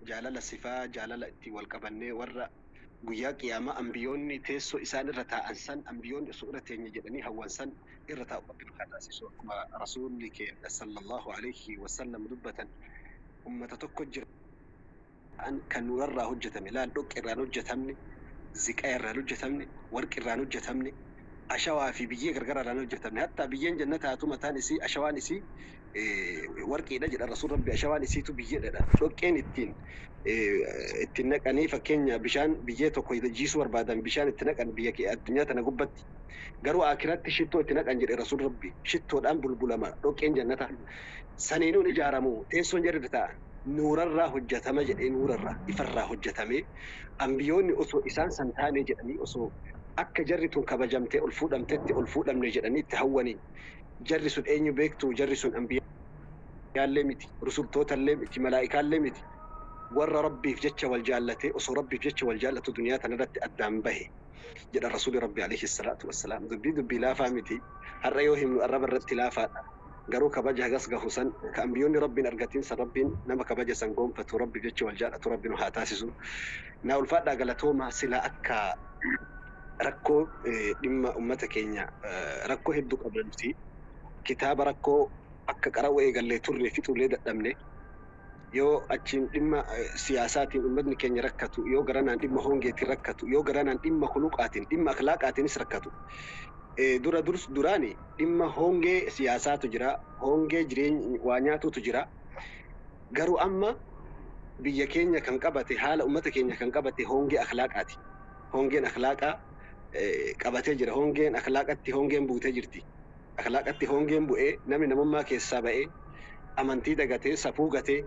Jaalala sifaa, jaalala ittiin wal qabannee warra guyyaa qiyaamaa ambiyoonni teessoo isaan irra taa'an san, ambiyoonni osoo irra teenya jedhanii hawwan san irra taa'u Rabbi nu haa taasisu. Akkuma Rasuulli keenya sallallahu alayhi wasallam dubbatan, ummata tokko jira kan nuurarraa hojjetame. Laal, dhoqqe irraan hojjetamne, ziqaa irraan hojjetamne, warqi irraan hojjetamne, ashawaa fi biyyee gargaraa irraan hojjetamne. Hattaa biyyeen jannataatu mataan isii, ashawaan isii warqiidha jedha Rasuul Rabbi. Ashawaan isiitu biyyeedha. Dhoqqeen ittiin naqanii, fakkeenya, bishaan biyyee tokko jiisuu barbaadan, bishaan itti naqan biyya addunyaa tana gubbatti, garuu akiratti shittoo itti naqan jedhe Rasuul Rabbi. Shittoodhaan bulbulama dhoqqeen jannata. Saniinuun ijaaramu. Teessoon jarri ta'a nuurarraa hojjetama jedhee, nuurarraa, ifarraa hojjetamee, ambiyoonni osoo isaan san taane jedhanii, osoo akka jarri tun kabajamtee ol fuudhamtetti ol fuudhamne jedhanii itti hawwanii. Jarri sun eenyu beektu? Jarri sun ambiyaallee miti, rusultootallee miti, malaa'ikaallee miti. Warra Rabbiif jecha wal jaallatee, osoo Rabbiif jecha wal jaallatu duniyaa tanarratti addaan bahe jedha Rasuuli Rabbi alayhi salaatu wassalaam. Dubbii laafaa miti. Har'a yoo himnu arraba irratti laafaadha. Garuu kabaja hagas gahu san ka ambiyoonni Rabbiin argatiin san, Rabbiin nama kabaja san gonfatu, Rabbiif jecha wal jaallatu Rabbi nu haa taasisu. Naa ulfaadhaa, galatooma. Sila akka rakkoo dhimma ummata keenya, rakkoo hedduu qabna nuti. Kitaaba rakkoo akka qara'uu eegallee turre fixullee dadhabne. Yoo achiin dhimma siyaasaatiin ummatni keenya rakkatu, yoo garanaan dhimma hongeetiin rakkatu, yoo garanaan dhimma huluqaatiin, dhimma akhlaaqaatiinis rakkatu. Dura durs duraani dhimma hongee siyaasaatu jira, hongee jireenya waa nyaatutu jira. Garuu amma biyya keenya kan qabate, haala ummata keenya kan qabate hongee akhlaaqaati. Hongeen akhlaaqaa qabatee jira. Hongeen akhlaaqatti hongeen buutee jirti. Akhlaaqatti hongeen bu'ee, namni namummaa keessaa ba'ee, amantii dagatee, safuu gatee,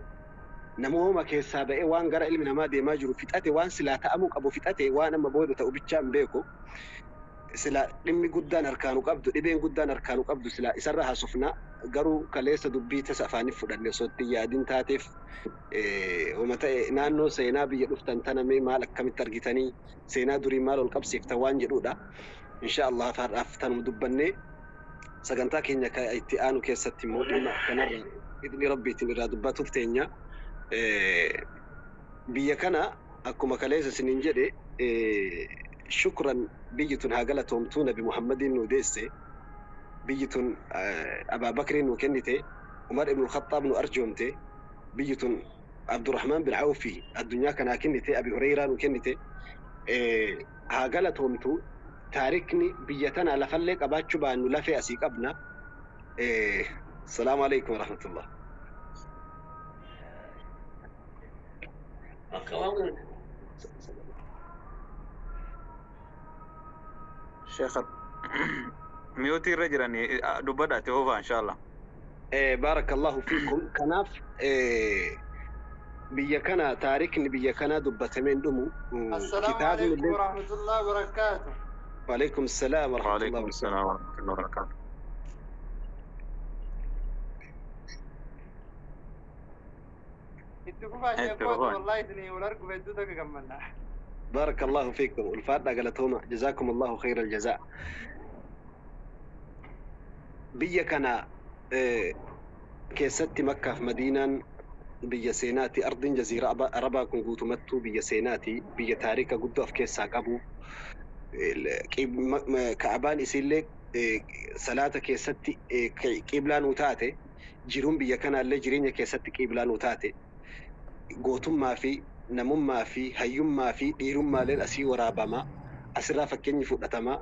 namooma keessaa ba'ee, waan gara ilmi namaa deemaa jiru fixate, waan silaa ta'amuu qabu fixate, waan amma booda ta'u bichaa hin beeku. Sila dhimmi guddaan harkaanu qabdu, dhibeen guddaan harkaanu qabdu, sila isarra haasofna. Garuu kaleessa dubbii tasa afaaniif fudhanne, osoo itti yaadin taateef homa ta'e. Naannoo seenaa biyya dhuftan tana mee maal akkamitti argitanii, seenaa durii maal ol qabsiiftan waan jedhudha. Insha Allah har'aaf tanuma dubbannee, sagantaa keenya ka itti aanu keessatti immoo dhimma kanarra idni Rabbiitiin irraa dubbatuuf teenya. Biyya kana akkuma kaleessa isiniin jedhe, shukran, biyyi tun haa galatoomtuu. Nabi Muhammadiin nu deesse biyyi tun, Abaabakriin nu kennite, Umar ibn Khattaab nu arjoomte biyyi tun, Abdurrahmaan bin Awfi addunyaa kanaa kennite, Abi Hureyraa nu kennite. Haa galatoomtu. Taarikni biyya tanaa lafallee qabaachuu baannu lafee asii qabna. Asalaamu alaikum warahmatullah. Sheekh mute irra jiranii, dubbadha itti fufaa inshallah. Barakallahu fiikum. Kanaaf biyya kana taarikni biyya kanaa dubbatamee hin dhumu. السلام Kitaabni عليكم illee ورحمة الله وبركاته. وعليكم السلام ورحمة الله وعليكم وبركاته. السلام ورحمة الله وبركاته. Itti fufaa Itti sheekota. fufaa. Wallahi isinii wal arguuf hedduu tokko gammanna. بارك الله فيكم، ulfaadhaa, galatooma. جزاكم الله خير الجزاء. Biyya kana keessatti Makkaaf Madiinaan biyya seenaati. Ardiin jaziira Arabaa kun guutumattuu biyya seenaati, biyya taarika guddoo of keessaa qabu. Ka'abaan isiillee salaata keessatti qiblaa nuu taate. Jiruun biyya kanaallee jireenya keessatti qiblaa nuu taate. Gootummaa fi namummaa fi hayyummaa fi dhiirummaaleen asii waraabama, asirraa fakkeenyi fudhatama.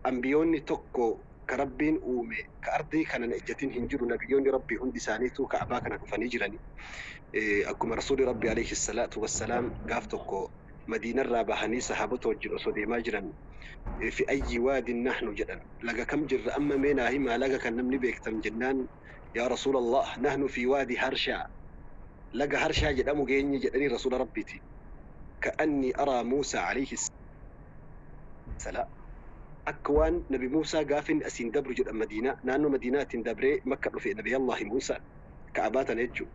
Ambiyoonni tokko ka Rabbiin uume ka ardii kana na ejjatin hin jiru. Nabiyyoonni Rabbii hundi isaaniitu Ka'abaa kana dhufanii jirani. Akkuma Rasuuli Rabbi alayhi salaatu wassalaam gaaf tokko Madiinarraa bahanii sahaabota wajjin osoo deemaa jiran, "في أي واد نحن?" jedhan. "Laga kam jirra amma? Mee naa himaa laga kan namni beektan" jennaan, "يا رسول الله، نحن في وادي هرشا." Laga Harshaa jedhamu geenye jedhanii Rasuula Rabbiiti. كأني أرى موسى عليه السلام, akka waan Nabi Muusaa gaafin asiin dabru jedhan. Madiinaa, naannoo Madiinaatiin dabree Makka dhufe Nabi Allahi Muusaa, Ka'abaa tana jechuudha.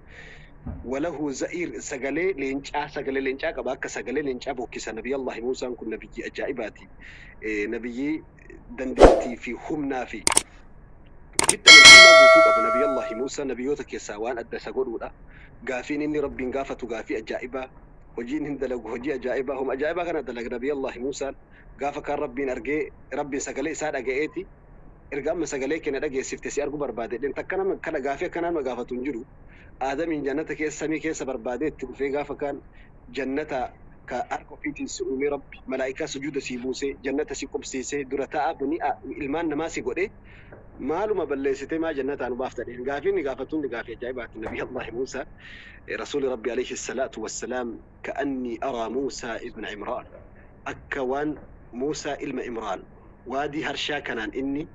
وله زئير, sagalee leencaa, sagalee leencaa qaba, akka sagalee leencaa bokkisa. Nabi Allahi Muusaan kun nabiyyi ajaa'ibaati. Nabiyyi dandeettii fi humnaa fi ofitti amantummaa guutuu qabu Nabi Allahi Muusaa nabiyyoota keessaa waan adda isa godhuudha. Gaafiin inni Rabbiin gaafatu gaafii ajaa'ibaa. Hojiin hin dalagu hojii ajaa'ibaa. Homa ajaa'ibaa kana dalaga Nabiyallaahi Muusaan. Gaafa kaan Rabbiin argee Rabbiin sagalee isaa dhaga'eeti. Erga amma sagalee kee na dhageessifte si arguu barbaade jedheen. Takka nama kana gaafii akkanaa nama gaafatu hin jiru. Aadamiin jannata keessa samii keessa barbaadee itti dhufee gaafa kaan jannata ka harka ofiitiin si uumee Rabbi malaa'ikaa sujuuda sii buusee jannata si qubsiisee dura taa'aa banii ilmaan namaa si godhee maaluma balleessitee maa jannataa nu baafta jedheen. Gaafii inni gaafatu hundi gaafii ajaa'ibaati. Nabii Allaahi Muusaa Rasuuli Rabbi alayhi salaatu wassalaam ka'annii araa Muusaa ibna Imraan akka waan Muusaa ilma Imraan waadii harshaa kanaan inni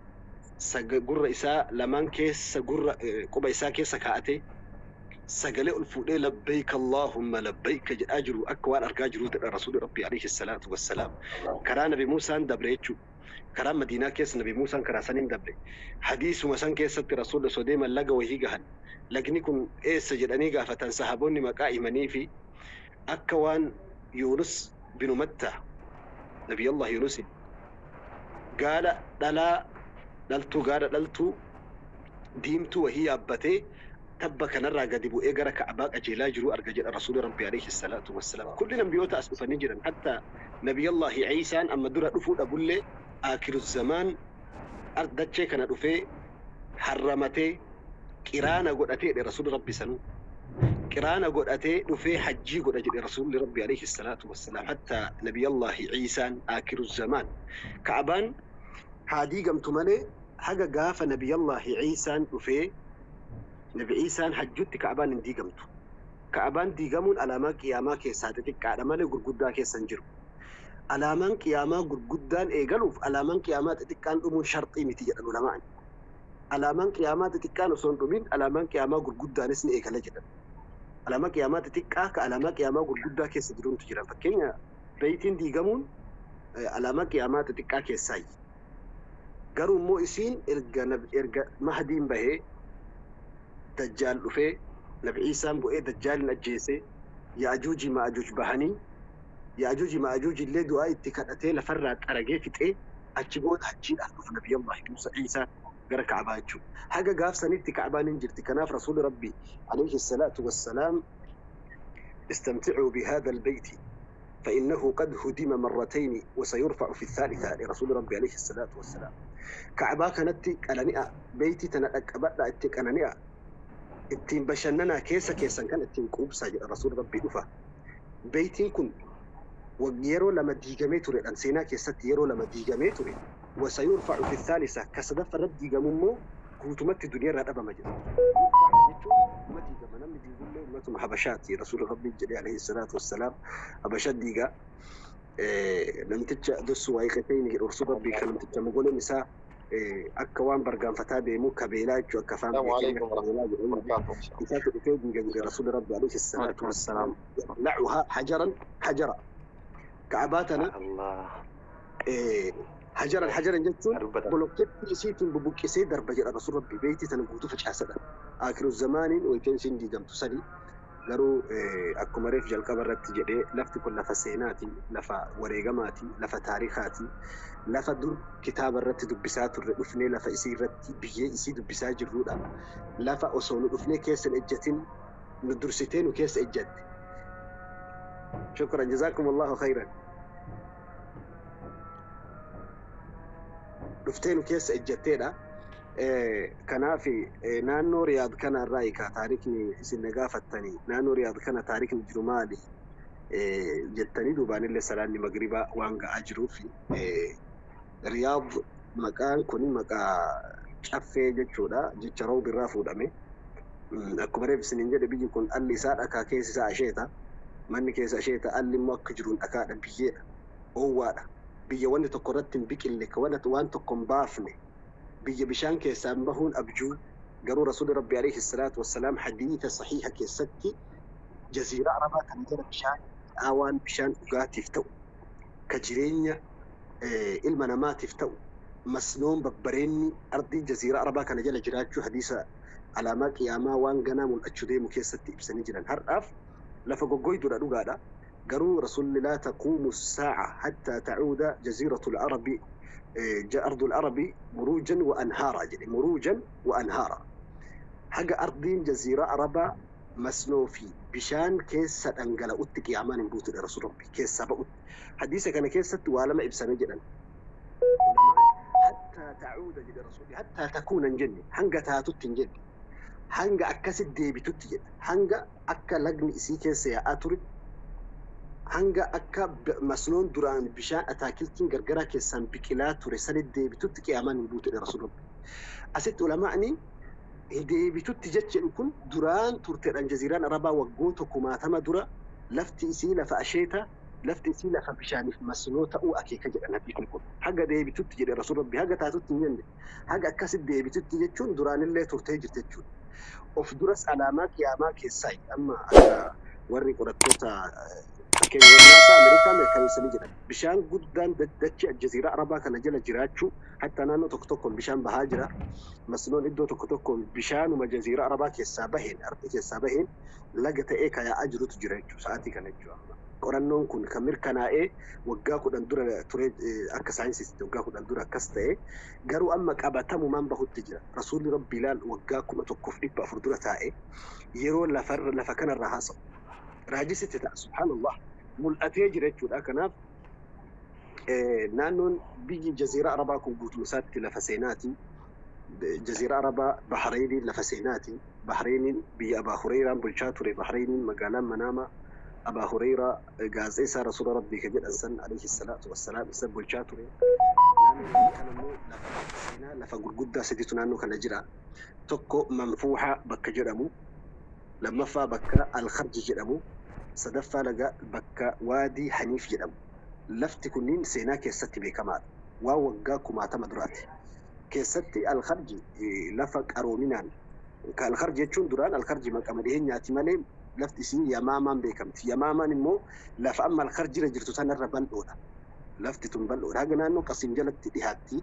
gurra isaa lamaan keessa gurra quba isaa keessa kaa'atee sagalee ol fuudhee labbayka Allaahumma labbayka jedhaa jiru akka waan argaa jiruutidha Rasuuli Rabbii alayhi salaatu wassalaam. Karaa Nabi Muusaan dabre jechuudha. Karaa Madiinaa keessa Nabi Muusaan karaa saniin dabre. Hadiisuma san keessatti Rasuulli osoo deeman laga wahii gahan. Lagni kun eessa jedhanii gaafatan sahaboonni maqaa himanii fi akka waan Yuunus binu Mattaa Nabiyallah Yuunusin gaala dhalaa dhaltuu gaala dhaltuu diimtuu wahii yaabbatee tabba kanarraa gadi bu'ee gara Ka'abaa qajeelaa jiruu arga jedha Rasuuli Rabbi alayhi salaatu wassalaam. Kulli nabiyyoota as dhufanii jiran hatta Nabiyallaahi Iisaan amma dura dhufuu dhabullee aakiru zamaan dachee kana dhufee harramatee qiraana godhatee jedhe Rasuuli Rabbi sanuu. Qiraana godhatee dhufee hajjii godha jedhe Rasuulli Rabbi alayhi salaatu wassalaam. Hatta Nabiyallaahi Iisaan aakiru zamaan. Ka'abaan haa diigamtu malee haga gaafa Nabiyallaahi Iisaan dhufee Nabi Iisaan hajjutti Ka'abaan hin diigamtu. Ka'abaan diigamuun alaamaa qiyaamaa keessaa xixiqqaadha malee gurguddaa keessa hin jiru. Alaamaan qiyaamaa gurguddaan eegaluuf alaamaan qiyaamaa xixiqqaan dhumuun sharxii miti jedhan ulamaan. Alaamaan qiyaamaa xixiqqaan osoo hin dhumin alaamaan qiyaamaa gurguddaanis ni eegala jedhan. Alaamaa qiyaamaa xixiqqaa ka alaamaa qiyaamaa gurguddaa keessa jiruuntu jira. Fakkeenya beeytiin diigamuun alaamaa qiyaamaa xixiqqaa keessaayi. Garuu immoo isiin erga Mahdiin bahee Dajjaal dhufee Nabi Iisaan bu'ee Dajjaalin ajjeesee Ya'ajuuji Ma'ajuuj bahanii Ya'ajuuji Ma'ajuuj illee du'aa itti kadhatee lafarraa xaragee fixee achi booda hajjiidhaaf dhufa Nabiyallaahi Muusaa Iisaan gara Ka'abaa jechuudha. Haga gaaf sanitti Ka'abaan hin jirti. Kanaaf Rasuulli Rabbii alayhi salaatu wassalaam istamticuu bihaadha albeyti فإنه قد هدم مرتين وسيرفع في الثالثة لرسول ربي عليه الصلاة والسلام. كعبا كانت قنانئة بيتي تنقبض اتي قنانئة ittiin bashannanaa keessa keessan kan ittiin quubsaa jedha Rasuul Rabbii dhufa. Beeytiin kun yeroo lama diigamee turedhaan seenaa keessatti yeroo lama diigamee ture. Wasayurfa'u fi thaalisa ka sadaffa irratti diigamu immoo guutumatti duniyaa irraa dhabama jedha. Jechuun uma diigama namni diigullee ummatuma Habashaati Rasuul Rabbii jedhee alayhi salaatu wassalaam Habasha diigaa. Namticha dossu waayiqatayni jedhu Rasuul Rabbii kan namticha mogoleen isaa akka waan bargaanfataa deemu kabeelaa jechuun akka afaan biyya keenya kabeelaa jedhamu isaatu dhufee diiga jedhe Rasuulli Rabbi alayhi salaatu wassalaam. Yaqla'uhaa hajaran hajara. Ka'abaa tana hajaran hajaran jechuun bolokkeettii isiitiin bubuqqisee darba jedha Rasuulli Rabbi beeytii tana guutuu facaasadha. Aakiru zamaaniin wayteen isiin diigamtu sadi garuu akkuma reef jalqaba irratti jedhee lafti kun lafa seenaati, lafa wareegamaati, lafa taarikaati, lafa dur kitaaba irratti dubbisaa turre dhufnee lafa isii irratti biyyee isii dubbisaa jirrudha. Lafa osoo nu dhufnee keessa hin ejjatin nu dursitee nu keessa ejjatte. Shukran jazakumullahu khayran. Dhuftee nu keessa ejjatteedha. Kanaaf naannoo Riyaad kana irraa egaa taarikni isin na gaafattanii naannoo Riyaad kana taarikni jiru maali jettanii duubaanillee salaanni magribaa waan ga'aa jiruuf Riyaad maqaan kun maqaa caffee jechuudha jecha roobi irraa fuudhame. Akkuma reef isiniin jedhe biyyi kun alli isaa dhakaa keessi isaa asheeta manni keessa asheeta alli immoo akka jiruun dhakaadha biyyeedha oowwaadha biyya wanni tokko irratti hin biqille waan tokko hin baafne biyya bishaan keessaan bahuun abjuu garuu Rasuulli Rabbi alayhi salaatu wassalaam hadiisa sahiha keessatti jaziiraa Arabaa kan jala bishaan dhaawaan bishaan dhugaatiif ta'u ka jireenya ilma namaatiif ta'u masnoon babbareenni ardii jaziiraa Arabaa kana jala jiraachuu hadiisa alaamaa qiyaamaa waan ganaa mul'achuu deemu keessatti ibsanii jiran. Har'aaf lafa goggoyduudha dhugaadha. Garuu Rasuulli laa taquumu saa'a hattaa ta'uuda jaziiratul arabi أرض العرب مروجا وأنهارا جدي مروجا وأنهارا حق أرضين جزيرة عربة Masnoo fi bishaan keessa dhangala'utti qiyaamaan hin buutudha Rasuul Rabbi keessaa ba'utti. Hadiisa kana keessatti waa lama ibsame jedhan. Hattaa ta'uuda jedhe Rasuulli, hattaa takuuna hin jenne, hanga taatutti hin jenne, hanga akkasitti deebitutti jedha. Hanga akka lagni isii keessa yaa'aa ture, hanga akka masnoon duraan bishaan ataakiltiin gargaraa keessaan biqilaa ture sanitti deebitutti qiyaamaan hin buutudha Rasuul Rabbi. Asitti ulamaa'ni deebitutti jechuun kun duraan turteedhaan jaziiraan Arabaa waggoota kumaatama dura lafti isii lafa asheeta, lafti isii lafa bishaaniif masnoo ta'uu akeeka jedhan hadiisni kun. Haga deebitutti jedhe Rasuul Rabbi, haga taatutti hin jenne, haga akkasitti deebitutti jechuun duraanillee turtee jirti jechuudha. Of duras alaamaa qiyaamaa keessaa amma akka warri qorattoota fakkeenya warri Ameerikaa mirkaneessanii jedhan bishaan guddaan dachee jaziiraa Arabaa kana jala jiraachuu, hatta naannoo tokko tokkoon bishaan bahaa jira. Masnoon iddoo tokko tokkoon bishaanuma jaziiraa Arabaa keessaa baheen, ardii keessaa baheen laga ta'ee kan yaa'aa jirutu jira jechuudha sa'aatii kana jechuudha. Qorannoon kun kan mirkanaa'ee waggaa 10 dura ture, akka saayinsiitti waggaa 10 dura akkas ta'e, garuu amma qabatamumaan bahutti jira. Rasuulli Rabbi ilaal waggaa 1400 dura taa'e yeroo lafarra lafa kanarraa haasa'u. Raajisitti ta'a, subhaanallah, mul'atee jira jechuudha. Kanaaf naannoon biyyi jaziiraa Arabaa kun guutuu isaatti lafa seenaati. Jaziiraa Arabaa Bahreeniin lafa seenaati. Bahreeniin biyya Abaa Hureyraan bulchaa ture. Bahreeniin magaalaan Manaama Abaa Hureyraa gaazexeessaa Rasuula Rabbii kan jedhan san alayhi salaatu wassalaam isa bulchaa ture. Naannoo kana immoo lafa seenaa lafa gurguddaa sadiitu naannoo kana jira. Tokko Manfuuhaa bakka jedhamu, lammaffaa bakka Alkharji jedhamu, sadaffaa laga bakka Waadii Haniif jedhamu. Lafti kunniin seenaa keessatti beekamaadha. Waan waggaa kumaatama duraati. Keessatti Alkharji lafa qaroominaan, Alkharji jechuun duraan Alkharji maqama dhiheenyaati malee lafti isii Yamaamaan beekamti. Yamaamaan immoo lafa amma Alkharjira jirtu sanarra bal'oodha. Lafti tun bal'oodha. Haga naannoo Qasiim jalatti dhihaatti.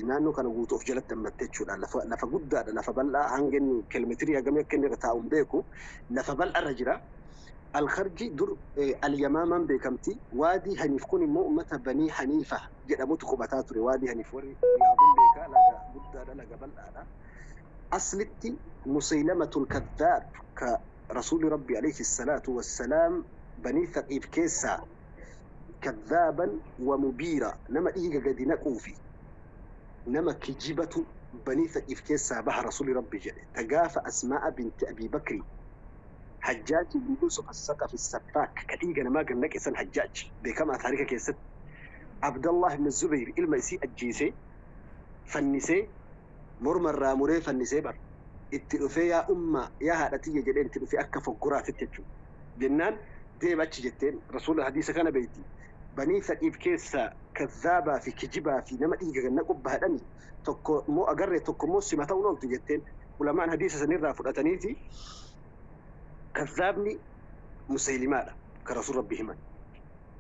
Naannoo kana guutuu of jalatti hammatte jechuudha. Lafa guddaadha. Lafa bal'aa hanga inni kiiloomeetirii hagamii akka inni irra taa'u hin beeku. Lafa bal'aarra jira. Alkharji dur Alyamaamaan beekamti. Waadii Haniif kun immoo uummata Banii Haniifa jedhamutu qubataa ture. Waadii Haniif warri Riyaadun beekaa, laga guddaadha, laga bal'aadha. Aslitti Musaylamatul Kaddaab ka Rasuulli Rabbi alayhi salaatu wassalaam Banii Thaqiif keessaa kaddaaban wa mubiira, nama dhiiga gadi naquu fi nama kijibatu Banii Thaqiif keessaa baha Rasuulli Rabbi jedhe. Ta gaafa Asmaa'a binti Abii Bakri Hajjaaj ibn Yusuf as-Saqafi as-Saffaak ka dhiiga namaa gad naqe san, Hajjaaj beekamaa taarika keessatti, Abdallah ibn Zubayr ilma isii ajjeesee fannisee, morma irraa muree fannisee bar itti dhufee, "Yaa ummaa, yaa haadha tiyya," jedhee itti dhufee akka foggoraatitti jechuudha. Jennaan deema achi jetteen. Rasuula hadiisa kana beeyti. Banii Thaqiif keessaa kazzaabaa fi kijibaa fi nama dhiiga gad naqu bahadhani, tokko immoo agarre, tokko immoo sima ta'uun ooltu jetteen. Ulamaan hadiisa sanirraa fudhataniiti kazzaabni Musaylimaadha ka Rasuul Rabbi himan.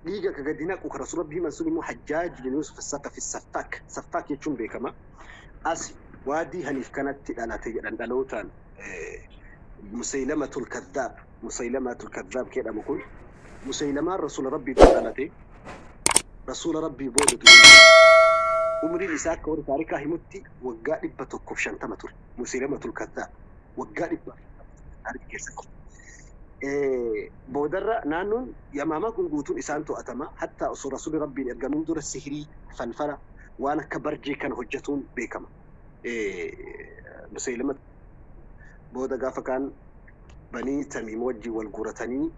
Dhiiga ka gadi naqu ka Rasuul Rabbi himan sun immoo Hajjaaj bin Yusuf as-Saqafi Saffaak. Saffaak jechuun beekama. As Waadii Haniif kanatti dhalate jedhan dhalootaan Musaylamatul Kaddaab. Musaylamatul Kaddaab jedhamu kun Musaylamaan Rasuula Rabbii dura dhalate. Rasuula Rabbii booda du'e. Umriin isaa akka warri taarikaa himutti waggaa 150 ture. Musaylamatul Kaddaab waggaa 150 ture taarika keessatti. Boodarra naannoon Yamaamaa kun guutuun isaan to'atama. Hatta osoo Rasuulli Rabbiin ergamin dura sihirii, falfala, waan akka barjee kana hojjetuun beekama. Musaylama booda gaafa kaan Banii Tamiim wajjin wal guuratanii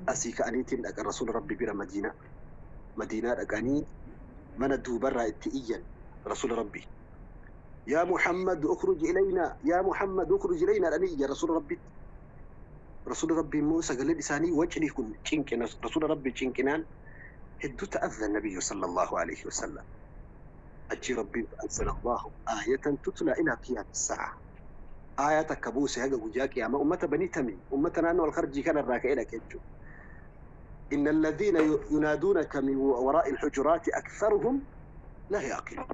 asii ka'aniitiin dhaqan Rasuula Rabbi bira Madiinaa. Madiinaa dhaqanii mana duubarraa itti iyyan Rasuula Rabbi. "Yaa Muhammad, ukhruj ilaynaa, yaa Muhammad, ukhruj ilaynaa," dhanii iyyan Rasuula Rabbitti. Rasuula Rabbi immoo sagaleen isaanii wacni kun cinqina Rasuula Rabbi cinqinaan hedduu ta'adha Nabiyyu sallallahu alayhi wasallam. Achi Rabbiin anzala Allahu aayatan tutla ila qiyaami sa'a. Aayaa takka buuse haga guyyaa qiyaamaa ummata Banii Tamiim, ummata naannoo Alkharjii kanarraa ka'ee dhaqe jechuudha. إن الذين ينادونك من وراء الحجرات أكثرهم لا يعقلون.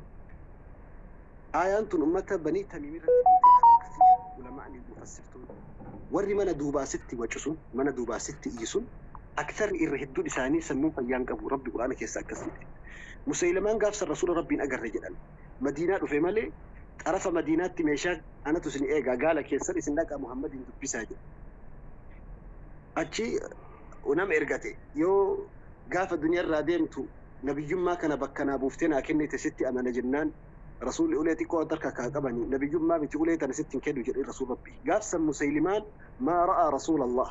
Aayaan tun ummata Banii Tamiim irratti buute ulamaa'ni mufassirtuun. Warri mana duubaa sitti wacu sun, mana duubaa sitti iyyu sun, aktarri irra hedduun isaanii sammuu fayyaan qabu. Rabbi Quraana keessa akkas jedhe. Musaylamaan gaafsan Rasuula Rabbiin agarre jedhan. Madiinaa dhufe malee xarafa Madiinaatti meeshaa anatu isin eegaa, gaala keessan isin dhaqaa Muhammadiin dubbisaa jedhe. Achi nama ergate yoo gaafa duniyaarraa deemtu nabiyyummaa kana bakka naa buuftee naa kennite sitti amana jennaan rasuulli ulee xiqqoo harka kaa qabanii nabiyyummaa miti ulee tana sitti hin kennu jedhee rasuul rabbii. Gaafsan Musaylimaan maa ra'aa rasuula Allah.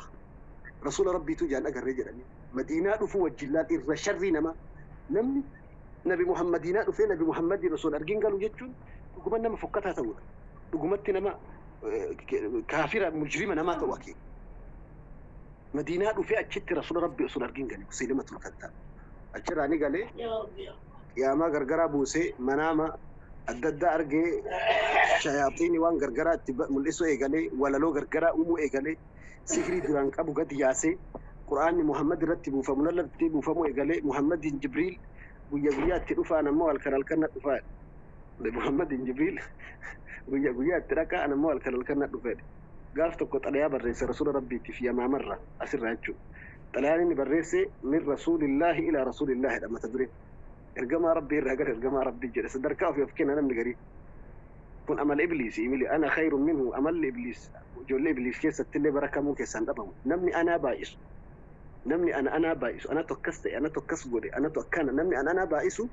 Rasuula rabbiitu jaan agarree jedhanii. Madiinaa dhufuu wajjin laal irra sharrii namaa. Namni Nabi Muhammadiinaa dhufee Nabi Muhammadiin osoo hin argin galu jechuun dhuguma nama fokkataa ta'uudha. Dhugumatti nama kaafira mujrima namaa ta'u akeeka. Madiinaa dhufee achitti rasuula rabbii osoo hin argin gale Musaylimatul Kaddaab. Achirraa ni galee qiyaamaa gargaraa buusee manaama adda addaa argee shayaaxiini waan gargaraa itti mul'isuu eegalee walaloo gargaraa uumuu eegalee sihrii duraan qabu gadi yaasee qur'aanni Muhammad irratti buufamu lallabtee buufamuu eegalee Muhammadiin Jibriil guyya guyyaatti dhufaan ammoo halkan halkan na dhufaa. Muhammadiin Jibriil guyya guyyaatti dhaqaa ammoo halkan halkan na dhufaa. Gaaf tokko xalayaa barreesse rasuula rabbiitiif yamaamarra asirraa jechuudha. Xalayaan inni barreesse min rasuulillaahi ilaa rasuulillaahi dha mata dureen. Ergamaa rabbii irraa gara ergamaa rabbii jedhe sadarkaa ofii of kenna namni garii. Kun amala ibliisi imili ana khayrun minhu amalli ibliis ijoollee ibliis keessatti illee bara kamuu keessaan dhabamu. Namni anaa baay'isu. Namni ana anaa baay'isu anatu akkas ta'e anatu akkas godhe anatu akkana namni ana anaa baay'isu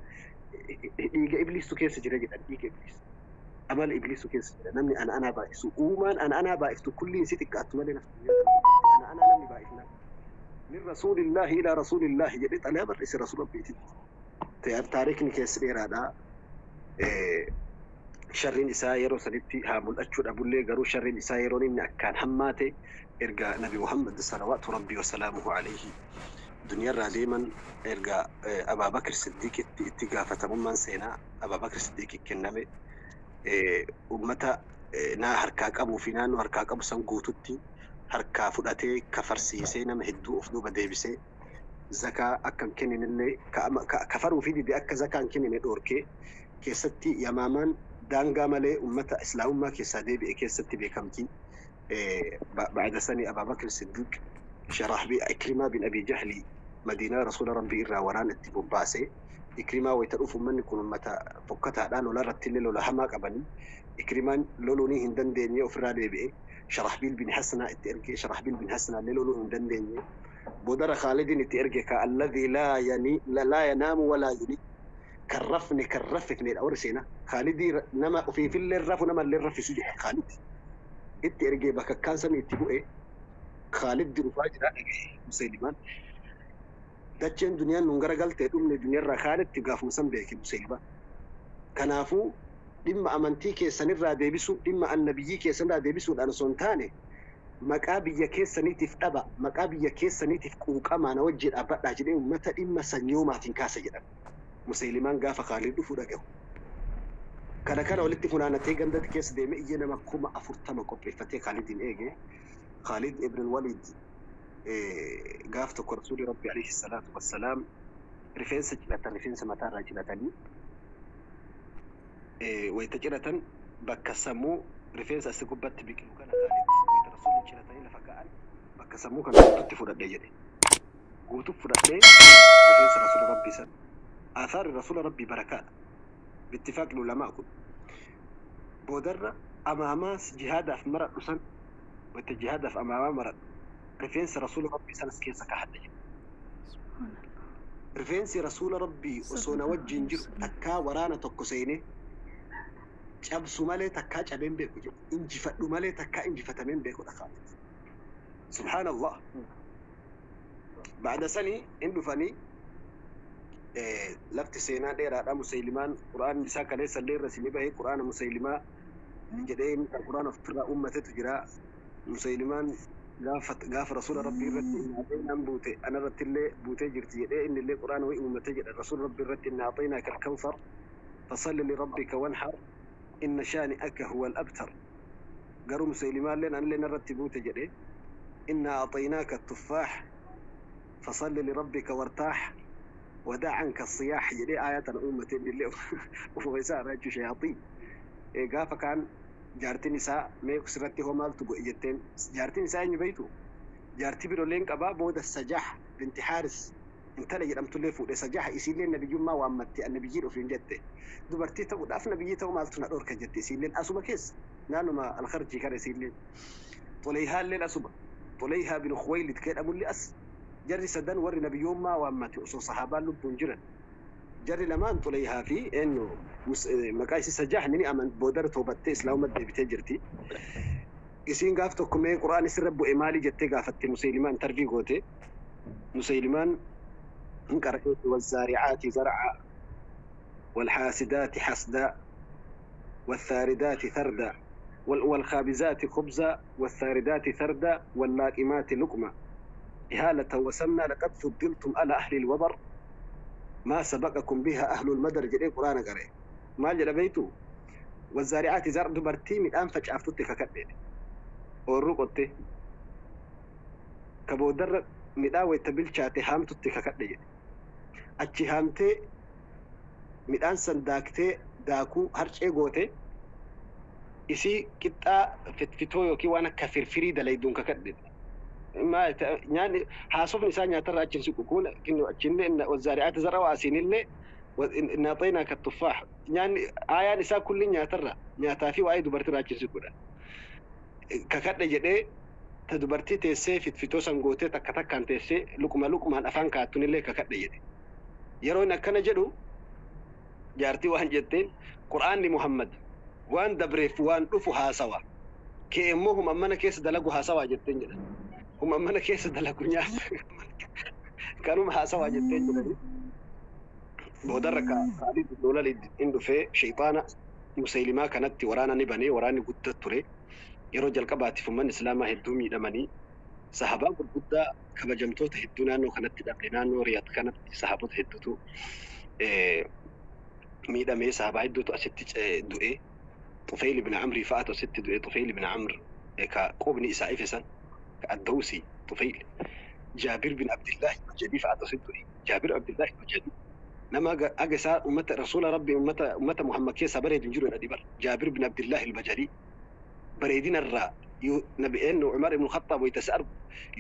dhiiga ibliistu keessa jira jedhan dhiiga ibliis. Amala ibliistu keessa jira namni ana anaa baay'isu. Uumaan ana anaa baay'iftu kulliin si xiqqaattu malee nafti ana anaa namni baay'ifna. Min rasuulillaahi ilaa rasuulillaahi jedhee xalayaa barreesse rasuula rabbiititti. Taariikni keessa dheeraadha. Sharriin isaa yeroo sanitti haa mul'achuu dhabullee garuu sharriin isaa yeroon inni akkaan hammaate erga Nabi Muhammad salawaatu rabbii wasalaamuhu alayhi duniyaarraa deeman erga Abaabakir Siddiiqitti itti gaafatamummaan seenaa Abaabakir Siddiiqi kenname ummata naa harkaa qabuu fi naannoo harkaa qabu san guututti harkaa fudhatee kafarsiisee nama hedduu of duuba deebisee zakaa akka hin kenninillee kafaruu fi dide akka zakaa hin kennine dhoorkee keessatti yamaamaan daangaa malee ummata islaamummaa keessaa deebi'e keessatti beekamtii. Ba'ada sanii Abaabakir Siddiiq Sharaxbii Ikrimaa bin Abii Jahli Madiinaa rasuula rabbii irraa waraana itti bobbaasee Ikrimaa wayita dhufu ummanni kun ummata fokkataadhaan lola irratti illee lola hamaa qabanii Ikrimaan loluunii hin dandeenye ofirraa deebi'e. Sharaxbiil bin Hasanaa itti ergee Sharaxbiil bin Hasanaa illee loluu hin dandeenye. Boodara Khaalidiin itti erge ka alladhii laa yanaamu walaa yuni kan rafne kan raffifnedha warri seenaa. Khaalidii nama ofiifillee rafu namallee raffisu jedha Khaalid. Itti ergee bakka samii itti bu'e Khaalid dhufaa jira dhagaye Musaylimaan. Dacheen duniyaan nun garagaltee dhumne duniyaarraa Khaalitti gaafuma san beeke Musaylimaan. Kanaafuu dhimma amantii keessanirraa deebisuu dhimma annabiyyii keessanirraa deebisuudhaan osoo hin taane maqaa biyya keessaniitiif dhaba maqaa biyya keessaniitiif quuqamaa na wajjin dhaabbadhaa jedhee uummata dhimma sanyoomaatiin kaasa jedhan. Musaylimaan gaafa Khaalid dhufuu dhagahu. Kana kana walitti funaanatee gandatti keessa deemee iyya nama 40,000 qopheeffatee Khaalidin eege. Khaalid ibn Walid gaaf tokko rasuulli rabbi alayhi salaatu wassalaam rifeensa cilatan rifeensa mataarraa cilatanii wayita cilatan bakka sammuu rifeensa asii gubbatti biqilu kana Khaalid wayita rasuulli cilatanii lafa ka'an bakka sammuu kana guututti fudhadhee jedhe. Guutuu fudhadhee rifeensa rasuula rabbii sana. Aasaarri rasuula rabbii barakaadha. Bittifaaqni ulamaa kun. Boodarra amaamaas jihaadaaf maradhu san wayita jihaadaaf amaamaa maradhu rifeensa rasuula rabbii sanas keessa kaa'adha jedhe. Rifeensi rasuula rabbii osoo na wajjin jiru takkaa waraana tokko seenee cabsu malee takkaa cabeen beeku jedhu injifadhu malee takkaa injifatameen beekudha Khaalid. Subhaanallah. Ba'da sanii in dhufanii lafti seenaa dheeraadha Musaylimaan qura'aan isaa kaleessa illee irra isinii bahee qura'aana Musaylimaa jedhee inni kan qura'aana ofirraa uummatetu jira. Musaylimaan gaafa rasuula rabbii irratti innaa buute anarratti illee buutee jirti jedhee inni illee qura'aana wayii uummatee jedha rasuula rabbii irratti innaa a'xaynaaka al-kawthar fasalli lirabbika wanhar inna shaani'aka huwa al-abtar. Garuu Musaylimaan illee anillee narratti buute jedhee innaa a'xaynaaka at-tuffaax fasalli lirabbika wartaax ودع عنك الصياح jedhee آية uummateen illee ufuma isaa irraa shayaaxiin. Gaafa kaan jaartiin isaa mee sirratti hoo maaltu godhe jetteen jaartiin isaa eenyu beektu? Jaartii birooleen qabaa booda Sajaah binti Haaris intala jedhamtullee fuudhe Sajaah isiillee nabiyyummaa waammatte annabiyyiin ofiin jette. Dubartii ta'uudhaaf nabiyyii ta'uu maaltu na dhorka jette isiilleen asuma keessa naannuma alkharjii kana isiilleen. Xoleyhaalleen asuma. Xuleyhaa bin Khuwaylid jedhamullee as. Jarri sadan warri nabiyyummaa waammate osoo sahaabaan lubbuun jiran. Jarri lamaan Xuleyhaa fi eenyu maqaa isii Sajah ni aman boodara toobattee islaamummaa deebitee jirti. Isiin gaaf tokko mee qura'aan isirra bu'e maali jettee gaafatte Musaylimaan tarvii goote. Musaylimaan hin qara'ee والزارعات زرعا والحاسدات حسدا والثاردات ثردا والخابزات خبزا والثاردات ثردا واللاقمات لقما إهالة وسمنا لقد فضلتم على أهل الوبر ما سبقكم بها أهل المدر جري قرآن قرأ ما جل بيتو والزارعات زرع دبرتي من أنفج أفتوتي ككبيت والرقتي كبودر مداوي تبلشاتي هامتوتي ككبيت أتشي هامتي midhaan san daaktee daakuu harcee goote isii qixxaa fitfitoo yookiin waan akka firfirii dalayduun kakadhe. Nyaanni haasofni isaa nyaatarraa achi hin siqu kun achinne wazaari'aati zar'a waasiinillee naaxeenaa ka tuffaax nyaanni aayaan isaa kulli nyaatarra nyaataa fi waa'ee dubartiirraa achi hin siqudha. Kakadhe jedhee ta dubartii teessee fitfitoo san gootee takka takkaan teessee luquma luqumaan afaan kaattunillee kakadhe jedhe. Yeroo inni akkana jedhu jaartii waan jetteen qur'aanni Muhammad waan dabreef waan dhufu haasawa kee immoo huma mana keessa dalagu haasawaa jetteen jedhan huma mana keessa dalagu nyaata kanuma haasawaa jetteen jedhani boodarra Khaalid ibn Walid in dhufee shayxaana Musaylimaa kanatti waraana ni banee waraanni guddaa ture yeroo jalqabaatiif uummanni islaamaa hedduu miidhamanii sahabaa gurguddaa kabajamtoota hedduu naannoo kanatti dhabne naannoo Riyaad kanatti sahaboota hedduutu miidhamee sahabaa hedduutu asitti du'e. Xufeyl ibn Amrii fa'aatu asitti du'e. Xufeyl ibn Amr ka qubni isaa ife san ka Addawsi Xufeyl. Jaabir bin Abdillahi Bajali fa'aatu asitti du'e. Jaabir Abdillahi Bajali nama aga isaa ummata rasuula rabbi ummata Muhammad keessaa bareedu hin jiru jedha dhibar. Jaabir bin Abdillahi Bajali bareedina irraa nabi eenyu Umar ibn Khattaab wayita isa argu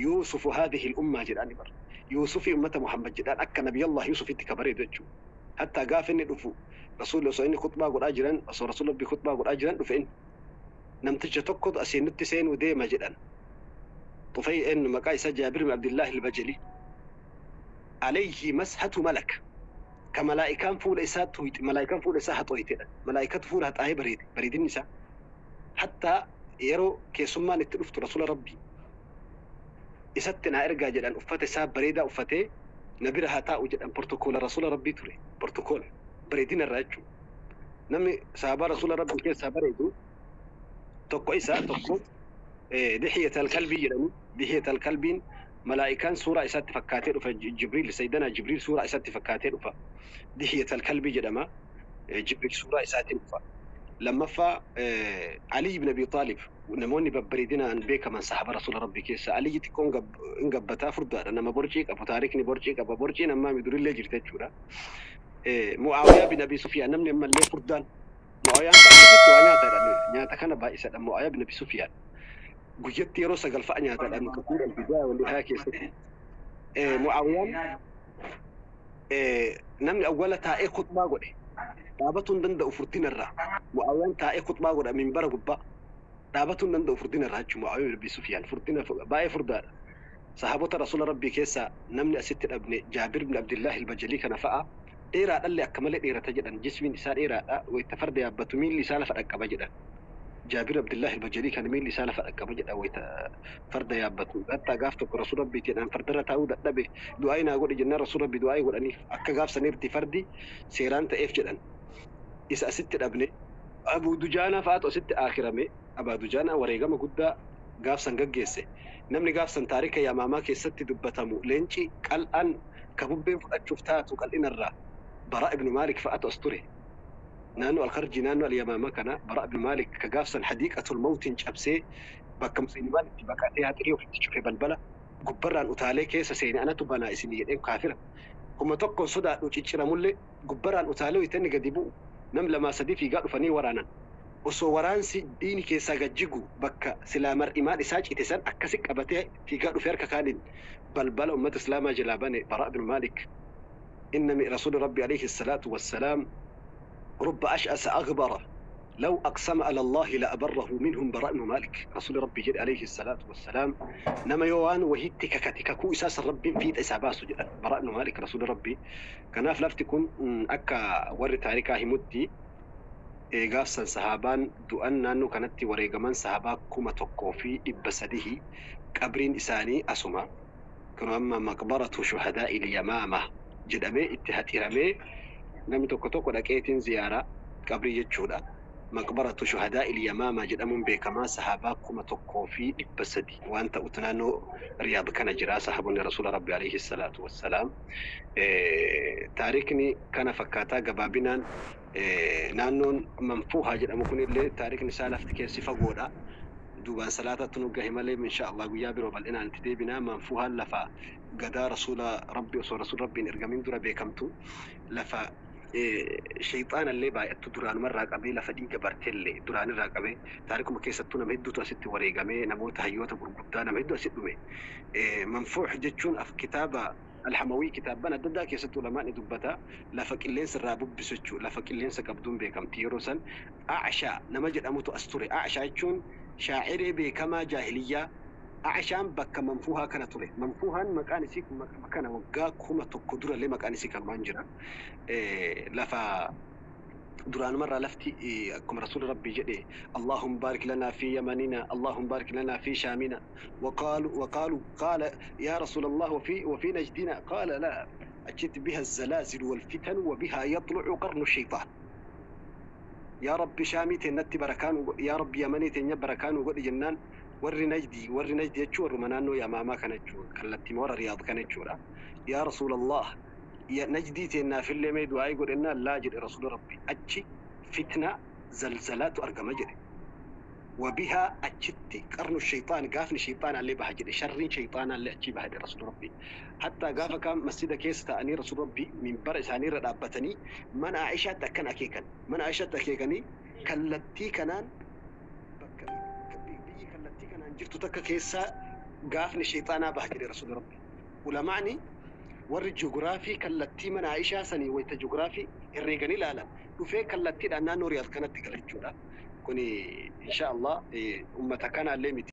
Yuusufu haadhihi al-ummaa jedhaan dhibar. Yuusufi ummata Muhammad jedhaan akka nabiyallah Yuusufitti ka bareedu jechuudha. Hatta gaafa inni dhufu rasuulli osoo inni khutbaa godhaa jiran osoo rasuulli rabbii khutbaa godhaa jiran dhufe inni namticha tokkotu asiin nutti seenuu deema jedhan. Xufay eenyu maqaa isaa Jaabir bin Abdillahi al-Bajali. Alayhi mashatu malak. Ka malaa'ikaan fuula isaa tuyxe malaa'ikaan fuula isaa haxooytedha. Malaa'ikatu fuula haxaa'ee bareede bareedinni isaa. Hatta yeroo keessummaan itti dhuftu rasuula rabbii isatti naa ergaa jedhan uffata isaa bareedaa uffatee na bira haa taa'u jedhan protokoola rasuula rabbii ture protokoola bareedina irraa jechuudha. Namni sahabaa rasuula rabbii keessaa bareedu tokko isaa tokko dixiyat alkalbii jedhamu dixiyat alkalbiin malaa'ikaan suuraa isaatti fakkaatee dhufa Jibriil sayyidana Jibriil suuraa isaatti fakkaatee dhufa dixiyat alkalbii jedhama Jibriil suuraa isaatiin dhufa. Lammaffaa Ali ibn Abi Taalib namoonni babbareedinaan beekaman sahaba rasuula rabbii keessa Ali xiqqoon hin gabbataa furdaadha nama borcii qabu taarikni borcii qaba borciin ammaa midurillee jirti jechuudha. Mu'aawiyaa bin Abi Sufyaan namni ammallee furdaan Mu'aawiyaan akkasitti waa nyaataadha nyaata kana baay'isadha Mu'aawiyaa bin Abi Sufyaan guyyatti yeroo 9 fa'a nyaataadha mukasiin albidaa walii haa keessatti. Mu'aawiyaan namni awwala taa'ee khutbaa godhe dhaabatuu hin danda'u furdinarraa Mu'aawiyaan taa'ee khutbaa godha minbara gubbaa dhaabatuu hin danda'u furdinarraa jechuudha Mu'aawiyaa bin Abi Sufyaan furdina baay'ee furdaadha. Sahaabota rasuula rabbii keessaa namni asitti dhabne Jaabir bin Abdillahi al-Bajalii kana fa'a dheeraadhallee akka malee dheerata jedhan jismiin isaa dheeraadha wayita farda yaabbatu miilli isaa lafa dhaqqaba jedhan. Jaabir Abdillahi al-Bajalii kana miilli isaa lafa dhaqqaba jedha wayita farda yaabbatu. Hatta gaaf tokko rasuula rabbiitiin fardarra taa'uu dadhabe du'aa naa godhi jennaan rasuula rabbii du'aa godhaniif akka gaaf saniirti fardi seeraan ta'eef jedhan. Isa asitti dhabne Abuu Dujaanaa fa'aatu asitti aakhirame Abaa Dujaanaa wareegama guddaa gaaf san gaggeesse. Namni gaaf san taarika Yamaamaa keessatti dubbatamu leenci qal'aan ka bubbeen fudhachuuf taatu qal'inarraa Baraa ibn Maalik fa'aatu as ture. Naannoo Alkarjii naannoo Alyamaamaa kana Baraa ibn Maalik ka gaaf san hadiiqatul mawtiin cabsee bakka Musliimaan itti baqatee haxirii ofitti cufe balbala gubbarraan utaalee keessa seene anatu banaa isinii jedheen kaafira. Kuma tokkoon sodaadhu cicciramullee gubbarraan utaalee wayita gadi bu'u nam lamaa sadii fiigaa dhufanii waraanan. Osoo waraansi diini keessaa gajjigu bakka silaa mar'imaan isaa cite san akkasi qabatee fiigaa dhufee harka kaaniin balbala ummata islaamaa jalaa bane Baraa ibn Maalik. إن من رسول ربي عليه الصلاة والسلام رب أشأس أغبر لو أقسم على الله لأبره منهم براء بن مالك. رسول ربي جل عليه الصلاة والسلام نما يوان وهي تككتككو إساس ربي في إساباس براء بن مالك رسول ربي. كناف لفتكم أكا ور تاريكا همتي gaafsan sahaabaan du'an naannoo kanatti wareegaman sahaabaa 1300 qabriin isaanii asuma kun amma maqbaratu shuhadaa ilyamaama jedhamee itti haxiramee namni tokko tokko dhaqeetiin ziyaaraa qabrii jechuudha. Maqbaratu shuhadaa ilyamaama jedhamuun beekamaa sahaabaa 1300 waan ta'utu naannoo Riyaad kana jira sahaabonni rasuula rabbi alayhi salaatu wassalaam. Taarikni kana fakkaataa gabaabinaan naannoon manfuuhaa jedhamu kunillee taarikni isaa lafti keessi fagoodha. Duubaan salaatatti nu gahe malee insha Allah guyyaa biroo bal'inaan itti deebina. Manfuuhaan lafa gadaa rasuula rabbi osoo rasuula rabbiin ergamin dura beekamtu lafa shayxaanallee baay'attu duraanumarraa qabee lafa dhiiga barteellee duraanirraa qabee taarikuma keessattuu nama hedduutu asitti wareegamee namoota hayyoota gurguddaa nama hedduu asitti dhume. Manfuuh jechuun kitaaba Alhamawii kitaabban adda addaa keessattuu lamaan ni dubbata lafa qilleensa irraa bubbisu jechuudha. Lafa qilleensa qabduun beekamti yeroo san Acshaa nama jedhamutu as ture. Acshaa jechuun shaaciree beekamaa jaahiliyyaa. Acshaan bakka manfuuhaa kana ture. Manfuuhaan maqaan isii kana waggaa 1000 durallee maqaan isii kanumaan jira. Lafa duraanumarraa lafti akkuma rasuulli rabbii jedhe Allahumma barik lanaa fi yamanina Allahumma barik lanaa fi shaamina وقالوا قال يا رسول الله وفي نجدنا قال لا أجد بها الزلازل والفتن وبها يطلع قرن الشيطان. يا رب شامي تنتي بركان يا رب يمني تني بركان وقد جنان ور نجدي ور نجدي يجور منانو يا ماما كان يجور كلتي مور رياض كان يجور يا رسول الله يا نجدي تنا في اللي ما يدعي يقول إن لا جد رسول ربي أتشي فتنة زلزلات أرقم جري وبها أتشتي قرن الشيطان قافن الشيطان اللي بهجر شر شيطان اللي أتشي بهجر رسول ربي حتى قاف كان مسجد كيس تأني رسول ربي من بر إساني رابتني من عائشة تكن أكيكن من عائشة تكيكني كلتي كنان بي كلتي كنان جرت تك كيسا قافن الشيطان بهجر رسول ربي ولمعني warri ji'oogiraafii kallattii mana Aishaa sanii wayita ji'oogiraafii herreeganii ilaalan dhufee kallattiidhaan naannoo Riyaad kanatti gala jechuudha. Kuni insha Allah uummata kanaallee miti.